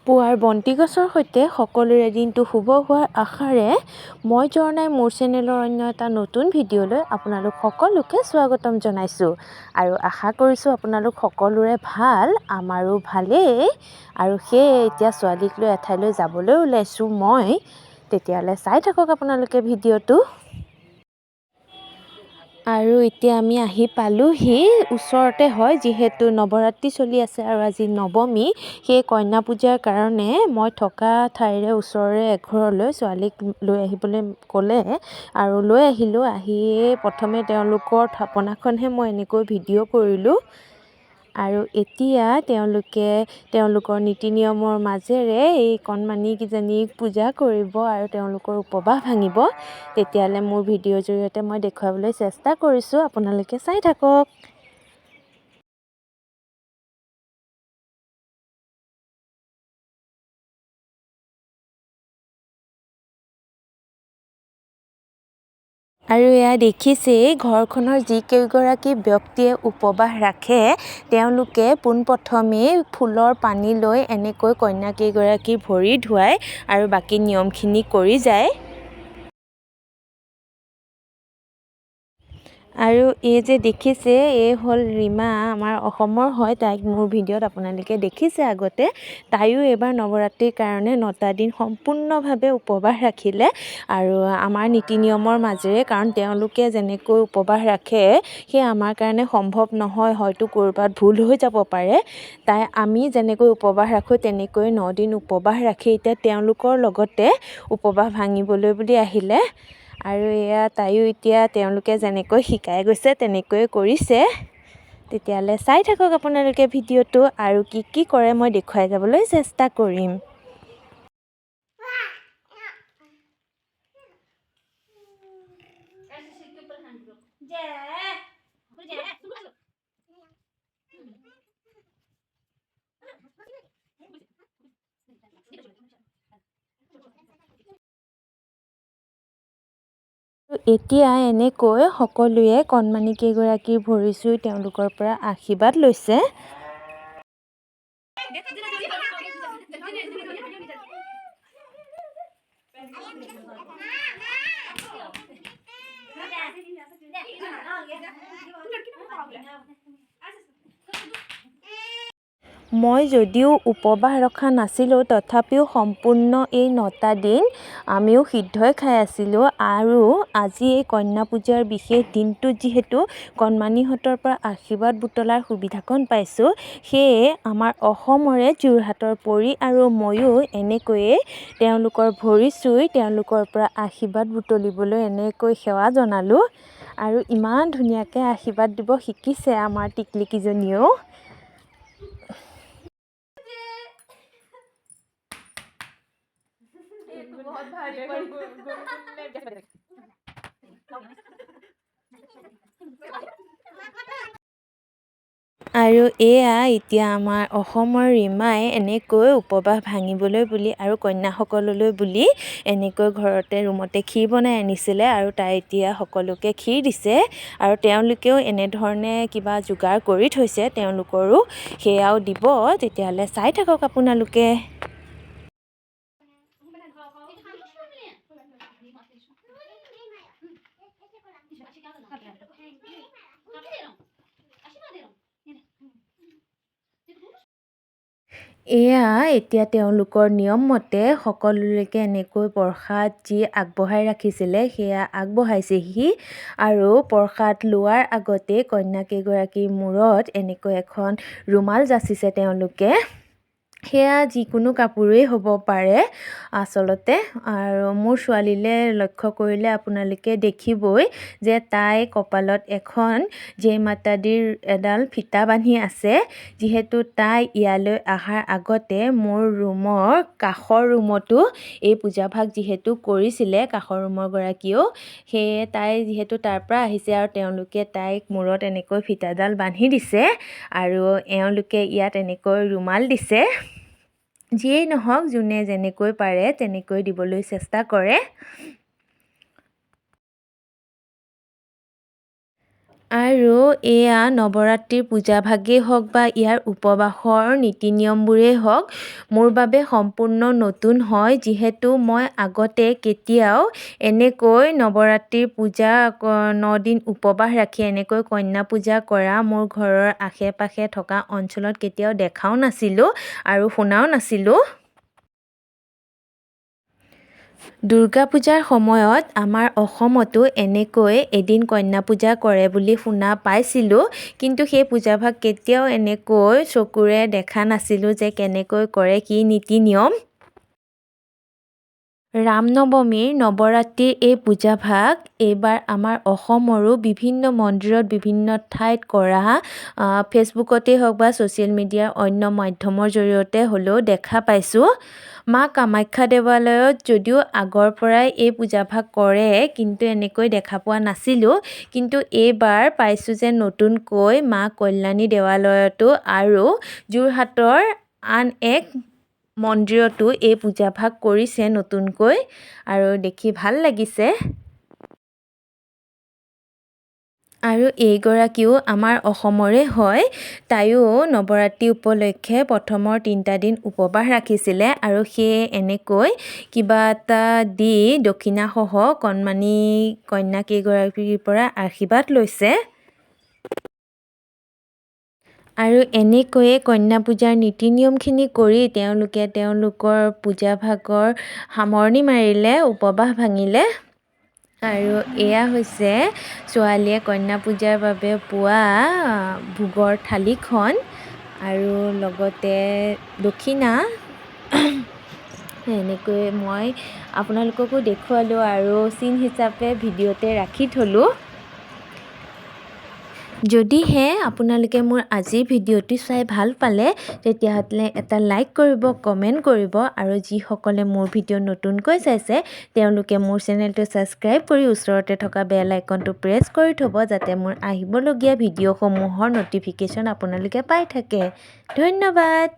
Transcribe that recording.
পুৱাৰ বন্তি গছৰ সৈতে সকলোৰে দিনটো শুভ হোৱাৰ আশাৰে মই জৰ্ণাই মোৰ চেনেলৰ অন্য এটা নতুন ভিডিঅ'লৈ আপোনালোক সকলোকে স্বাগতম জনাইছোঁ। আৰু আশা কৰিছোঁ আপোনালোক সকলোৰে ভাল, আমাৰো ভালেই। আৰু সেয়ে এতিয়া ছোৱালীক লৈ এঠাইলৈ যাবলৈ ওলাইছোঁ মই। তেতিয়াহ'লে চাই থাকক আপোনালোকে ভিডিঅ'টো। আৰু এতিয়া আমি আহি পালোহি, ওচৰতে হয়। যিহেতু নৱৰাত্ৰি চলি আছে আৰু আজি নৱমী, সেই কন্যা পূজাৰ কাৰণে মই থকা ঠাইৰে ওচৰৰে এঘৰলৈ ছোৱালীক লৈ আহিবলৈ ক'লে আৰু লৈ আহিলোঁ। আহিয়ে প্ৰথমে তেওঁলোকৰ থাপনাখনহে মই এনেকৈ ভিডিঅ' কৰিলোঁ। আৰু এতিয়া তেওঁলোকে তেওঁলোকৰ নীতি নিয়মৰ মাজেৰে এই কণমানিকেইজনীক পূজা কৰিব আৰু তেওঁলোকৰ উপবাস ভাঙিব। তেতিয়াহ'লে মোৰ ভিডিঅ'ৰ জৰিয়তে মই দেখুৱাবলৈ চেষ্টা কৰিছোঁ, আপোনালোকে চাই থাকক। আৰু এয়া দেখিছেই, ঘৰখনৰ যিকেইগৰাকী ব্যক্তিয়ে উপবাস ৰাখে তেওঁলোকে পোনপ্ৰথমেই ফুলৰ পানী লৈ এনেকৈ কন্যাকেইগৰাকীৰ ভৰি ধুৱায় আৰু বাকী নিয়মখিনি কৰি যায়। আৰু এই যে দেখিছে, এই হ'ল ৰীমা, আমাৰ অসমৰ হয়। তাইক মোৰ ভিডিঅ'ত আপোনালোকে দেখিছে আগতে। তাইও এইবাৰ নৱৰাত্ৰিৰ কাৰণে 9টা দিন সম্পূৰ্ণভাৱে উপবাস ৰাখিলে আৰু আমাৰ নীতি নিয়মৰ মাজেৰে, কাৰণ তেওঁলোকে যেনেকৈ উপবাস ৰাখে সেই আমাৰ কাৰণে সম্ভৱ নহয়, হয়তো ক'ৰবাত ভুল হৈ যাব পাৰে। তাই আমি যেনেকৈ উপবাস ৰাখোঁ তেনেকৈ 9 দিন উপবাস ৰাখি এতিয়া তেওঁলোকৰ লগতে উপবাস ভাঙিবলৈ বুলি আহিলে। আৰু এয়া তাইও এতিয়া তেওঁলোকে যেনেকৈ শিকাই গৈছে তেনেকৈয়ে কৰিছে। তেতিয়াহ'লে চাই থাকক আপোনালোকে ভিডিঅ'টো আৰু কি কি কৰে মই দেখুৱাই যাবলৈ চেষ্টা কৰিম। এতিয়া এনেকৈ সকলোৱে কণমানিকেইগৰাকীৰ ভৰি চুই তেওঁলোকৰ পৰা আশীৰ্বাদ লৈছে। মই যদিও উপবাস ৰখা নাছিলোঁ, তথাপিও সম্পূৰ্ণ এই 9টা দিন আমিও সিদ্ধই খাই আছিলোঁ। আৰু আজি এই কন্যা পূজাৰ বিশেষ দিনটোত যিহেতু কণমানিহঁতৰ পৰা আশীৰ্বাদ বুটলাৰ সুবিধাকণ পাইছোঁ, সেয়ে আমাৰ অসমৰে যোৰহাটৰ পৰি আৰু ময়ো এনেকৈয়ে তেওঁলোকৰ ভৰি চুই তেওঁলোকৰ পৰা আশীৰ্বাদ বুটলিবলৈ এনেকৈ সেৱা জনালোঁ। আৰু ইমান ধুনীয়াকৈ আশীৰ্বাদ দিব শিকিছে আমাৰ টিকলিকিজনীয়েও। আৰু এয়া এতিয়া আমাৰ অসমৰ ৰীমাই এনেকৈ উপবাস ভাঙিবলৈ বুলি আৰু কন্যাসকললৈ বুলি এনেকৈ ঘৰতে ৰুমতে ক্ষীৰ বনাই আনিছিলে আৰু তাই এতিয়া সকলোকে ক্ষীৰ দিছে। আৰু তেওঁলোকেও এনেধৰণে কিবা যোগাৰ কৰি থৈছে, তেওঁলোকৰো সেয়াও দিব। তেতিয়াহ'লে চাই থাকক আপোনালোকে। এয়া এতিয়া তেওঁলোকৰ নিয়মমতে সকলোলৈকে এনেকৈ প্ৰসাদ যি আগবঢ়াই ৰাখিছিলে সেয়া আগবঢ়াইছেহি। আৰু প্ৰসাদ লোৱাৰ আগতে কন্যাকেইগৰাকীৰ মূৰত এনেকৈ এখন ৰুমাল যাচিছে তেওঁলোকে। সেয়া যিকোনো কাপোৰেই হ'ব পাৰে আচলতে। আৰু মোৰ ছোৱালীলৈ লক্ষ্য কৰিলে আপোনালোকে দেখিবই যে তাই কপালত এখন জয় মাতাদীৰ এডাল ফিটা বান্ধি আছে। যিহেতু তাই ইয়ালৈ অহাৰ আগতে মোৰ ৰুমৰ কাষৰ ৰুমতো এই পূজাভাগ যিহেতু কৰিছিলে, কাষৰ ৰুমৰ গৰাকীয়েও, সেয়ে তাই যিহেতু তাৰ পৰা আহিছে আৰু তেওঁলোকে তাইক মূৰত এনেকৈ ফিটাডাল বান্ধি দিছে আৰু এওঁলোকে ইয়াত এনেকৈ ৰুমাল দিছে। যিয়েই নহওক, যোনে যেনেকৈ পাৰে তেনেকৈ দিবলৈ চেষ্টা কৰে। আৰু এয়া নৱৰাত্ৰিৰ পূজাভাগেই হওক বা ইয়াৰ উপবাসৰ নীতি নিয়মবোৰেই হওক, মোৰ বাবে সম্পূৰ্ণ নতুন হয়, যিহেতু মই আগতে কেতিয়াও এনেকৈ নৱৰাত্ৰিৰ পূজা 9 দিন উপবাস ৰাখি এনেকৈ কন্যা পূজা কৰা মোৰ ঘৰৰ আশে পাশে থকা অঞ্চলত কেতিয়াও দেখাও নাছিলোঁ আৰু শুনাও নাছিলোঁ। দুৰ্গা পূজাৰ সময়ত আমাৰ অসমতো এনেকৈ এদিন কন্যা পূজা কৰে বুলি শুনা পাইছিলোঁ, কিন্তু সেই পূজাভাগ কেতিয়াও এনেকৈ চকুৰে দেখা নাছিলোঁ যে কেনেকৈ কৰে, কি নীতি নিয়ম। ৰামনৱমীৰ নৱৰাত্ৰিৰ এই পূজাভাগ এইবাৰ আমাৰ অসমৰো বিভিন্ন মন্দিৰত, বিভিন্ন ঠাইত কৰা ফেচবুকতেই হওক বা ছ'চিয়েল মিডিয়াৰ অন্য মাধ্যমৰ জৰিয়তে হ'লেও দেখা পাইছোঁ। মা কামাখ্যা দেৱালয়ত যদিও আগৰ পৰাই এই পূজাভাগ কৰে, কিন্তু এনেকৈ দেখা পোৱা নাছিলোঁ। কিন্তু এইবাৰ পাইছোঁ যে নতুনকৈ মা কল্যাণী দেৱালয়তো আৰু যোৰহাটৰ আন এক মন্দিৰতো এই পূজাভাগ কৰিছে নতুনকৈ আৰু দেখি ভাল লাগিছে। আৰু এইগৰাকীও আমাৰ অসমৰে হয়। তাইও নৱৰাত্ৰি উপলক্ষে প্ৰথমৰ 3টা দিন উপবাস ৰাখিছিলে আৰু সেয়ে এনেকৈ কিবা এটা দি দক্ষিণাসহ কণমানি কন্যাকেইগৰাকীৰ পৰা আশীৰ্বাদ লৈছে। আৰু এনেকৈয়ে কন্যা পূজাৰ নীতি নিয়মখিনি কৰি তেওঁলোকে তেওঁলোকৰ পূজাভাগৰ সামৰণি মাৰিলে, উপবাস ভাঙিলে। আৰু এয়া হৈছে ছোৱালীয়ে কন্যা পূজাৰ বাবে পোৱা ভোগৰ থালিখন আৰু লগতে দক্ষিণা। এনেকৈ মই আপোনালোককো দেখুৱালোঁ আৰু চিন হিচাপে ভিডিঅ'তে ৰাখি থ'লোঁ। যদিহে আপোনালোকে মোৰ আজিৰ ভিডিঅ'টো চাই ভাল পালে, তেতিয়াহ'লে এটা লাইক কৰিব, কমেণ্ট কৰিব আৰু যিসকলে মোৰ ভিডিঅ' নতুনকৈ চাইছে, তেওঁলোকে মোৰ চেনেলটো ছাবস্ক্ৰাইব কৰি ওচৰতে থকা বেল আইকনটো প্ৰেছ কৰি থ'ব, যাতে মোৰ আহিবলগীয়া ভিডিঅ'সমূহৰ ন'টিফিকেশ্যন আপোনালোকে পাই থাকে। ধন্যবাদ।